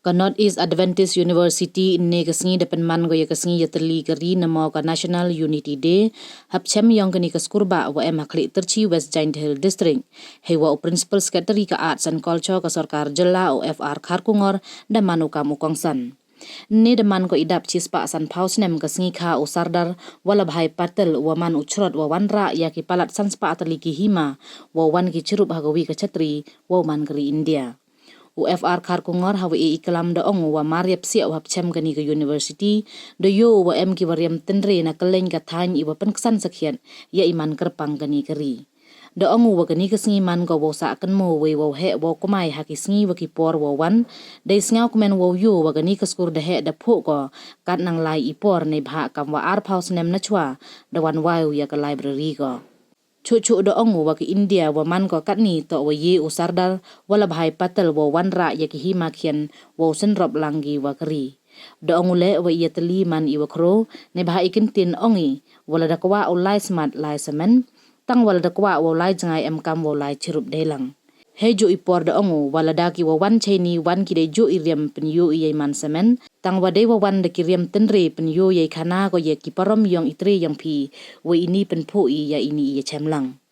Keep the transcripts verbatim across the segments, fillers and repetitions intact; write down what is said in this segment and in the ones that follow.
Ka North East Adventist University ynne ka sngi da pynman ko ya ka sngi yatylli ka ri namo ka National Unity Day hapchem yong kani ka skurbah wa em ha Khliehtarchi, West Jaiñtia Hills District. Heiwa u Principal Secretary ka Arts and Culture ka sorkar jylla, u F R Kharkongor, da man u kam u kongsan. Ynne da man ko i dap chispah sanphaw snem ka sngi kha u Sardar Vallabhbhai Patel, wa man u chrot wa wanrah ya ki palat sanspah tylli ki hima, wa wan ki chirup ha kawi ka chatri, wa man ka ri India. U F R Kharkongor hawa e i klam da ong u wa mar yapsiah u hapchem kani ka university, da yoo u wa em ki wa riam tynre na kylleiñ ka thaiñ i wa pynksan sakhiat ya i man kyrpang kani ka ri. Da ong u wa kani ka sngi man ko wow sah kynmoo wei wow heh wow kmai ha ki sngi wa ki por wow wan, dei sngewkmen wow yoo wa kani ka skur da heh da phuh ko, kat nang lai i por neibhah kam wa arphaw snem nachwa da wan wai u ya ka library ko. Chuh chuh da ong u wa ka India wa man ko katni toh wa ye u Sardar Vallabhbhai Patel wow wanrah ya ki hima khian wow synrop lang ki wa ka ri. Da ong u leh wa i yatylli man i wa khroo, neibhah i kyntien ong i, wa lada kwah u lai smat lai samen, tang wa lada kwah wow lai jngai em kam wow lai chirup dei lang. Heijooh i por da ong u, wa lada ki wa wan chaini wan ki dei jooh i riam pynyoo i yei man samen, tang wa dei wa wan da ki riam tynre pynyoo yei khana ko ya ki parom yong i tre yong phi, wa ini pynphuh i ya ini i yachem lang.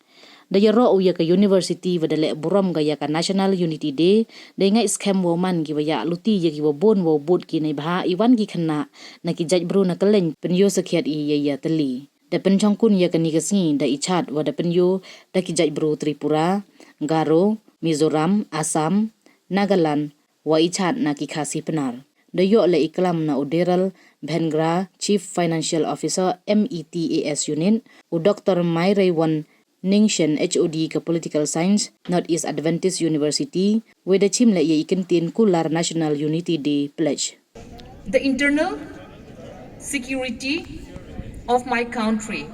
Da yaroh u ya ka university wa da leh burom ka ya ka National Unity Day, dei ngait skhem wow man ki wa yah luti ya ki wa boon wow bood ki neibhah i wan ki khynnah na ki jaitbru na kylleiñ pynyoo sakhiat i ya yatylli. Da pynchongkun ya kani ka sngi da i chaad wa da pynyoo da ki jaitbru Tripura, Garo, Mizoram, Assam, Nagaland, wa i chaad na ki Khasi Pnar. Da yoh leh i klam na u Daryl Bhengra, Chief Financial Officer, M E T A S Unit, u Doctor Mairaiwon Ningshen, H O D ka Political Science, North East Adventist University, wei da chim leh ya i kyntien kular National Unity Day Pledge. The internal security of my country.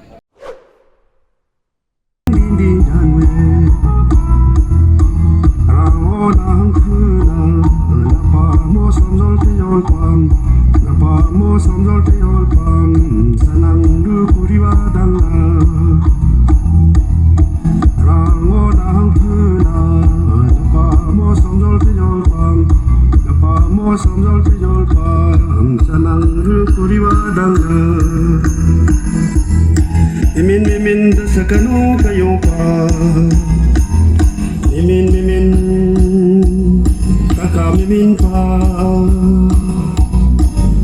Mimin, mimin, da sakanu ka yopa. Mimin, mimin, taka mimin pa.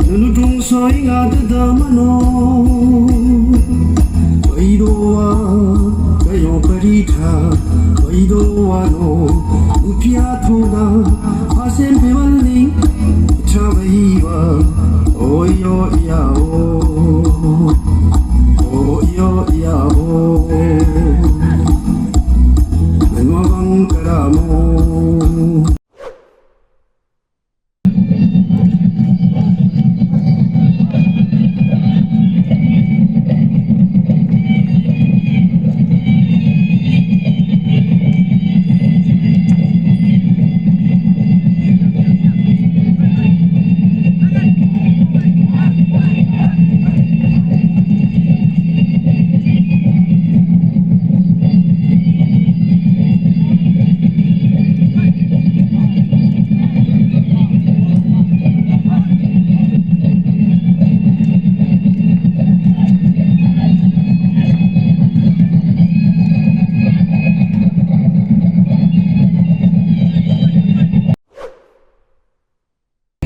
Nanu dung soi nga da da mano. Wai do wa, ka yopa ri tha. Wai do wa no, u pia thuna. Asem pe wali, cha wai wa. Oi yo ya o. Oi yo ya o. Ngan wa bang ka da mo.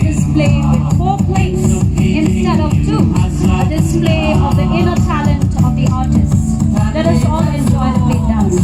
Display with four plates instead of two, a display of the inner talent of the artists. Let us all enjoy the plate dance.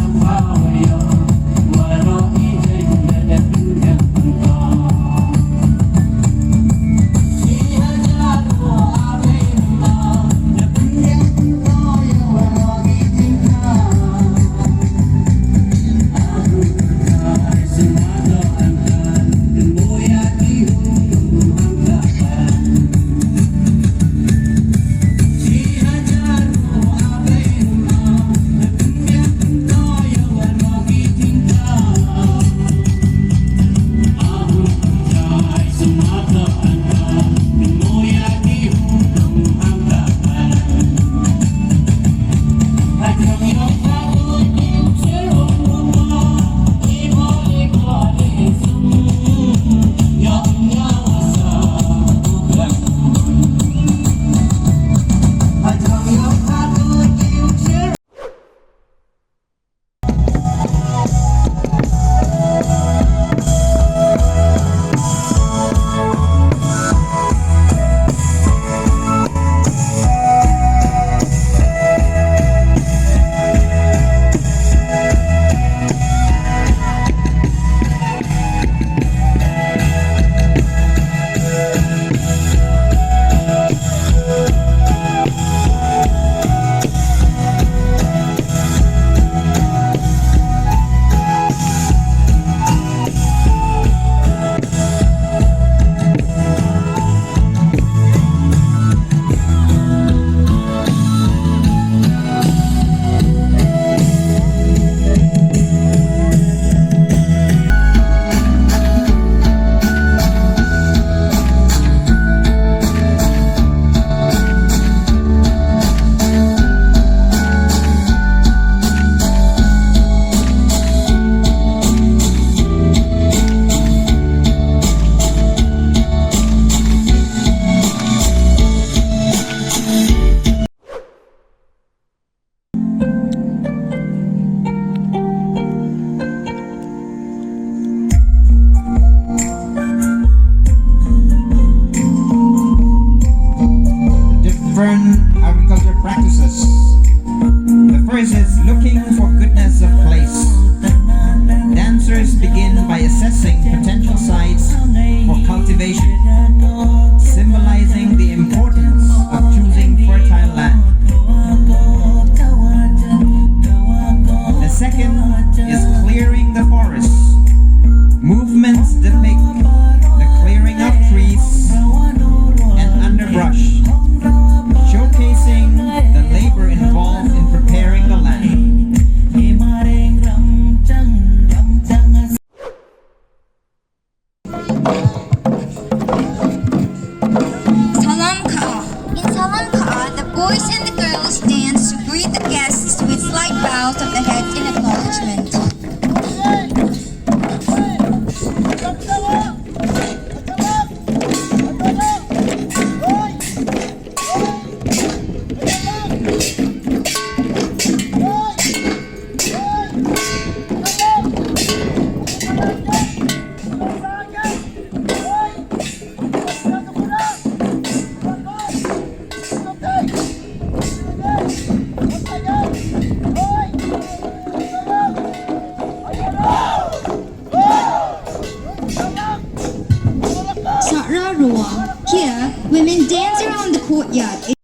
Depict the clearing of trees and underbrush, showcasing the labor involved in preparing the land. Salam Ka'a. In Salam Ka'a, the boys and the girls dance to greet the guests with slight bows of the heads in acknowledgement. Sahraroa, here, women dance around the courtyard.